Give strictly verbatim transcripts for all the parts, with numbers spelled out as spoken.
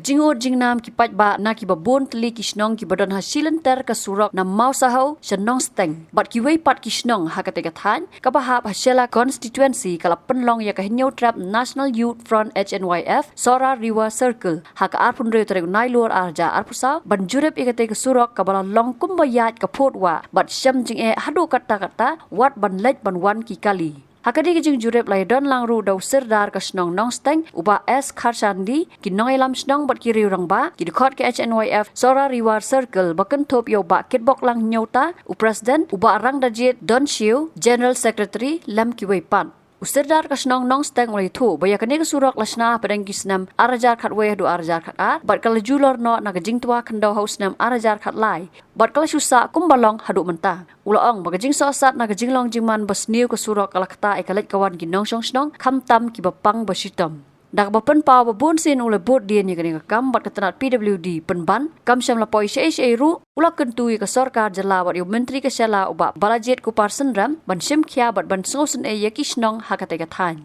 Jingud jingnam ki paidbah na kiba bun tylli ki shnong kiba don ha shilynter ka surok na Mawsaho sha Nongsteng bad kiwei pat ki shnong ha katei ka thaiñ kaba hap ha Shella constituency ka la pynlong ïa ka Hynñiewtrep National Youth Front H N Y F Sohra Rewa Circle ha ka arphew hynriew tarik Nailur arhajar arphew saw ban jurip ïa katei ka surok kaba la long kumba ïaid ka phut wah bad shem jingeh haduh katta katta wat ban leit ban wan ki kali. Ha katei ka jingjurip la ïadon lang ruh da u Sirdar ka shnong Nongsteng u Bah S Kharshandi, ki nongïalam shnong bad ki riew rangbah, ki dkhot ka H N Y F Sohra Rewa Circle ba kynthup ïa u Bah Kitboklang Hynñiewta u President, u Bah Rangdajied Donshiu General Secretary lem kiwei pat. U Sirdar ka shnong Nongsteng u la ïathuh ba ïa kane ka surok la shna hapdeng ki snem arhajar khatwei haduh arhajar khatar bad ka la julor noh na ka jingtwa khyndew ha u snem arhajar khatlai bad ka la shu sah kumba long haduh mynta. U la ong ba ka jingsohsat na ka jinglong jingman ba sniew ka surok ka la ktah ïa ka leit ka wan ki nongshong shnong khamtam kiba pang ba shitom. Da kaba pynpaw ba bun sien u la bud dien ïa kane ka kam bad ka tnat P W D pynban kam shym la poi shaei shaei ruh, u la kyntu ïa ka sorkar jylla bad ïa u Myntri ka Shella u Bah Balajied Kupar Synrem ban shim khia bad ban sngewsynei ïa ki shnong ha katei ka thaiñ.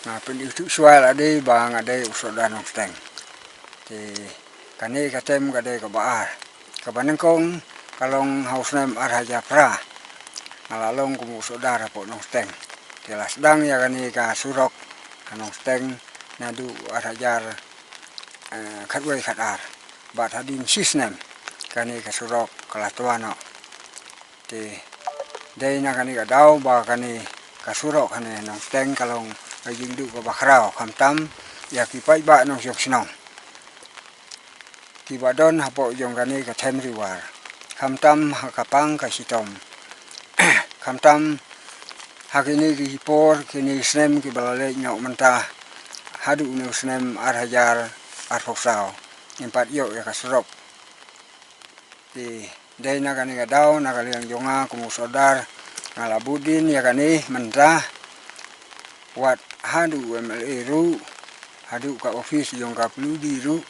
Nga pynithuh shuwa la dei ba nga dei u Sohra Nongsteng. Te kane ka term ka dei kaba ar. Kaba nyngkong ka long ha u snem arhajar phra. Nga la long kum u Sohra hapoh Nongsteng. Te la sdang ïa kane ka surok ha Nongsteng naduh arhajar, eh, khatwei khatar. Bad hadien shi snem kane ka surok ka la twa noh. Te dei na kane ka daw ba kane ka surok hane Nongsteng ka long ka jingduh kaba khraw khamtam ïa ki paidbah nongshong shnong kiba don hapoh jong kane ka Them Rewa, khamtam ha ka pang ka shitom, khamtam ha kine ki por kine snem kiba la leit noh mynta haduh une u snem arhajar arphew saw ngim pat ïoh ïa ka surok. Te dei na kane ka daw na ka liang jong nga kum u Sohra nga la bud dien ïa kane mynta wat haduh u M L A ruh, haduh ka office jong ka P W D ruh.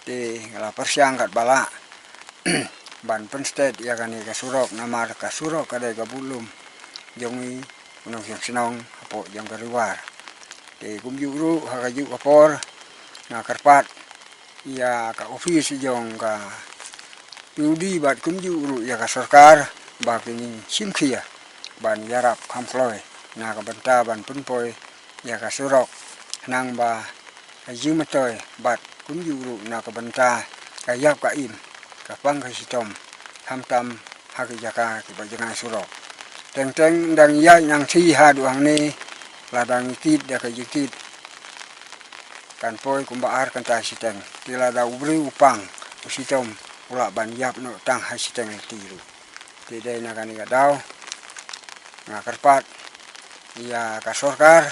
Te nga la pyrshang katba lah ban pynsted ïa kane ka surok namar ka surok ka dei ka budlum jong ngi u nongshong shnong hapoh jong ka Rewa. Te kumjuh ruh ha kajuh ka por nga kyrpad ïa ka office jong ka P W D bad kumjuh ruh ïa ka sorkar ba kin shim khia ban ïarap kham kloi na ka bynta ban pynpoi ïa ka surok khnang ba ka jingmyntoi bad kumjuh ruh na ka bynta ka ïap ka im, ka pang ka shitom, khamtam ha ki jaka kiba jngai surok. Teng teng dang ïaid nangthie haduh hangne la dang ïakit da ka jingkit kan poi kumba ar kynta shiteng. Te lada u briew u pang u shitom u lah ban ïap noh tang ha shiteng lynti ruh. Te dei na kane ka daw nga kyrpad ïa ka sorkar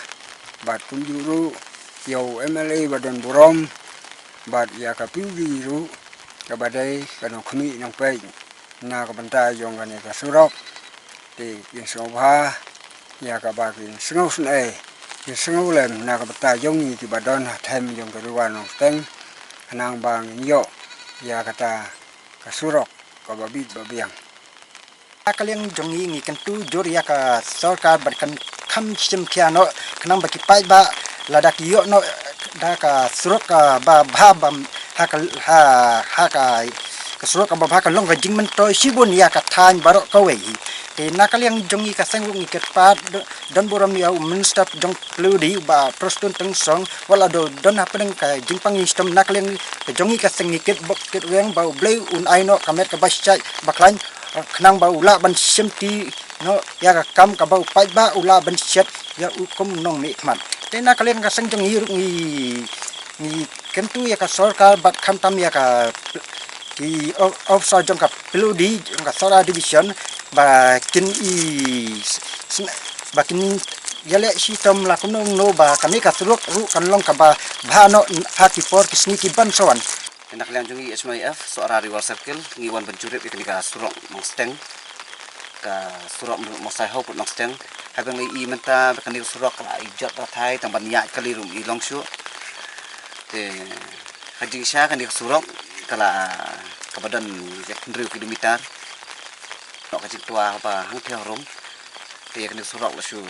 bad kumjuh ruh ïa u M L A ba don burom bad ïa ka P W D ruh kaba dei ka nongkhmih nongpeit na ka bynta jong kane ka surok. Te kin sngewbha ïa kaba kin sngewsynei, kin sngewlem na ka bynta jong ngi kiba don ha Them jong ka Rewa Nongsteng khnang ba ngin ïoh ïa kata ka surok kaba bit ba biang. Na ka liang jong ngi ngi kyntu jur ïa ka sorkar ban kham shim khia noh khnang ba ki paidbah lada ki ïoh noh da ka surok kaba bha bam ha ka ha ha ka ka surok kaba bha ka long ka jingmyntoi shibun ïa ka thaiñ baroh kawei. Te na ka liang jong ngi ka seng ruh ngi kyrpad don burom ïa u Minister jong P W D u Bah Prestone Tynsong wat la don hapdeng ka jingpang jingshiteng na ka liang ka jong ngi ka seng ngi kyrpad bok kyrpad weng ba U Blei un ai noh ka met kaba shai ba khlaiñ khnang ba u lah ban shim ti noh ïa ka kam kaba u paidbah u lah ban shet ïa u kum nongmihkhmat. Te na ka liang ka seng jong ngi ruh ngi ngi kyntu ïa ka sorkar bad khamtam ïa ka ki officer jong ka P W D jong ka Sohra Division ba kin i ba kin ïaleh shitom la kumno kumno ba kane ka surok ruh kan long kaba bha noh ha ki por ki sngi ki ban sa wan. Na ka liang jong ngi H N Y F Sohra Rewa Circle ngi wan ban jurip ïa kane ka surok Nongsteng, ka surok Mawsaho pud Nongsteng. Haba ngi i mynta ba kane ka surok ka la i jot ba thai tang ban ïaid kali ruh i long shuh. Te ka jingshisha kane ka surok ka la kaba don ïa hynriew kilometer. Noh ka jingtwa ba hangtei harum. Te kane ka surok la shu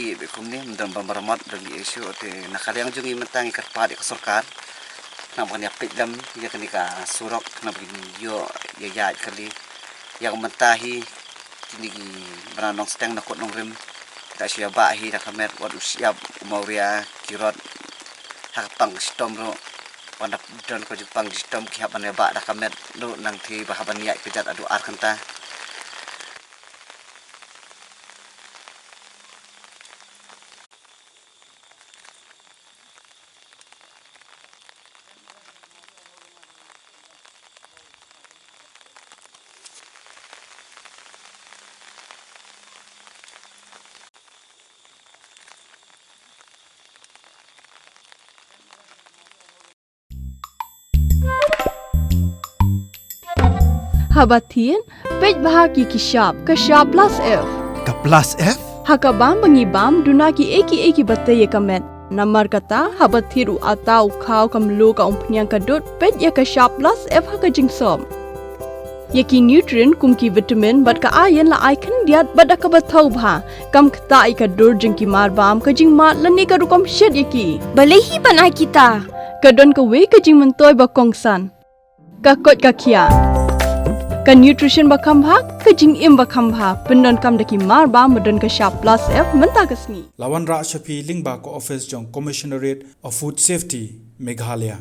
i bad kumne ym don ban maramot don i shuh. Te na ka liang jong ngi mynta ngi kyrpad ïa ka sorkar Khnang ba kan ïa peit lem ïa kane ka surok, khnang ba kin ïoh ïa ïaid kali. Ïa ka mynta hi kine ki bnai nongsteng na kot nongrim ki la shu ïa bah hi da ka met, wat u shyiap u mawria ki rot ha ka pang ka shitom ruh. Wan da don ka jingpang jingdom ki hap ban ïa bah da ka met ruh, nangta ba hap ban ïaid ka jait haduh ar kynta. Haba thied, peit bha ïa ki shap, ka shap plus F. Ka plus F? Ha ka bam ba ngi bam, duna kiei kiei kiba tei ïa ka met. Namar kata, haba thied u atta, u khaw, ka mluh, ka umphniang, ka dud, peit ïa ka shap plus F ha ka jingsop. Ïa ki nutrient kum ki vitamin bad ka iron la ai khyndiat bad da kaba thaw bha, kam ktah ïa ka dur jong ki mar bam, ka jingmad lane ka rukom shet ïa ki. Balei hi ban ai kita? Ka don kawei ka jingmyntoi ba kongsan. Ka koit ka khiah. Ka nutrition ba kham bha, ka jingim ba kham bha, pyndonkam da ki mar bam ba don ka shap plus F mynta ka sngi. La wanrah sha phi lyngba ka office jong Commissionerate of Food Safety, Meghalaya.